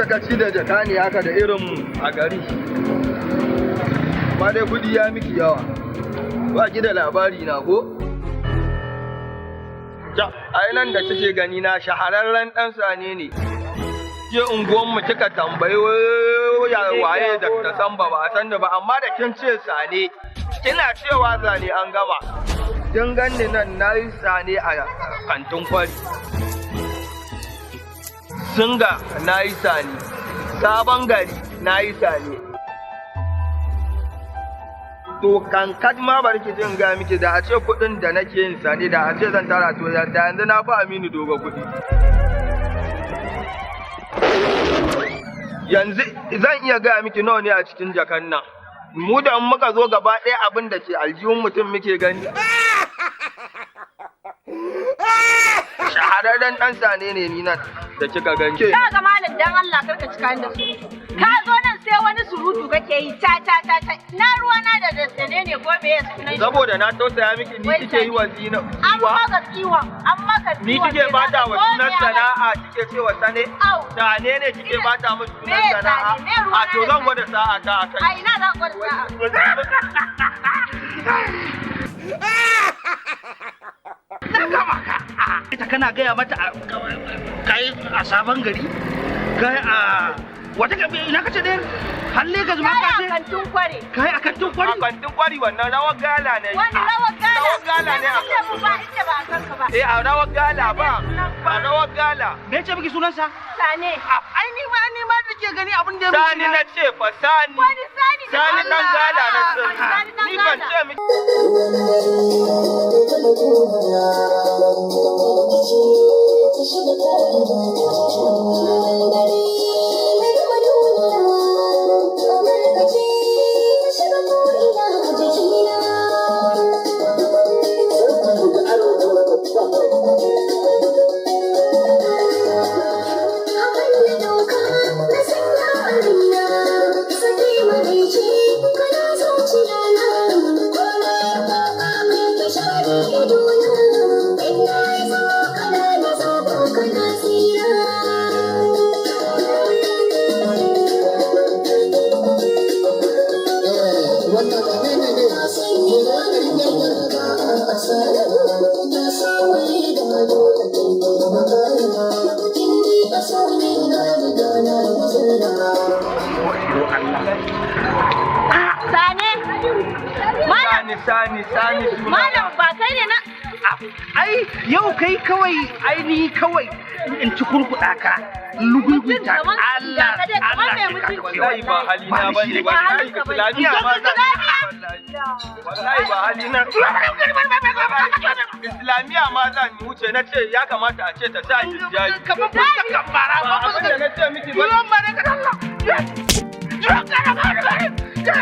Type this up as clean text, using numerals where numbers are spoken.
Sakaci da jaka ne haka da irin mu a gari. Amma dai kudi ya miki yawa. Ba ki da labari na ko? Ja, ai nan da kike gani na shahararren dan sane ne. Je unguwan mu kika tambayi waye da ta san ba, ba a san da ba, amma da kin ce sane, kina cewa zane, an gama. Kin ganni nan, na yi sane a Kantin Kwari. Singa na yi sane, Sabon Gari na yi sane. To kankat ma bari ki jin ga miki, da a ce kuɗin da nake yin sane, da a ce zan tara, to da yanzu na fi Aminu Dogo kuɗi. Yanzu zan iya gaya miki nawa ne a cikin jakan nan. Mu da in muka zo gaba ɗaya, abin da ke aljihun mutum muke gani. Shahararren ɗan sane ne ni nan da kika gani. Ka ga malam, dan Allah karka cika ni da surutu. Ka zo nan sai wani surutu kake yi ta ta ta ta. Na ruwa na da sane ne ko me ya sunan shi? Saboda na tausaya miki ni Wai kike yi wa zina. An maka tsiwon, an maka Ni tsiwon. kike bata wa Ko sunan me aka- sana'a, kike cewa sane? Au. Sane ne kike bata min sunan Me sana'a? sane? Me ruwa A to na da zan gwada sa'a ta a A kai. ina za ka gwada sa'a? Na gama ka. Ita kana gaya mata kai a Sabon Gari, kai a wata ina kace ɗayar? Har Legas ma ka Kai a ce? Kantin Kware. Kai a Kantin Kwari? A Kantin Kwari, wannan rawar gala ne. Wani rawar gala. Rawar gala ne a Inda mu ba inda ba a kanka ba. Eh, a rawar gala ba. A rawar gala. Me ce miki sunansa? Sane. Ai ni ma da ke gani abin da ya Sani na ce fa, sani. Wani sani da Sani dan gala na ce. Wani sani dan Ni ban gala. ce miki. Sane. Malam, Sani, sani, sani suna. malam, ba kai ne na. Ai yau kai kawai, ai ni kawai in ci kurkuɗa ka lugugunta. Mutum kaman- Allah ga ka dai kaman Allah mai sai ka mutunci. kauce. Wallahi ba halina Ba ba shi ne. ne. Ba Wallahi halinka bane. Islamiyya ma zan. Wallahi ba halina. Islamiyya ma zan wuce, na ce ya kamata a ce ta sa hijabi. Kamar fuskar kambara Ba ba abin da fuskar na ce miki ba. Yiwon ba ne ka Allah. Yiwon ka na ba ni ba ni. Ka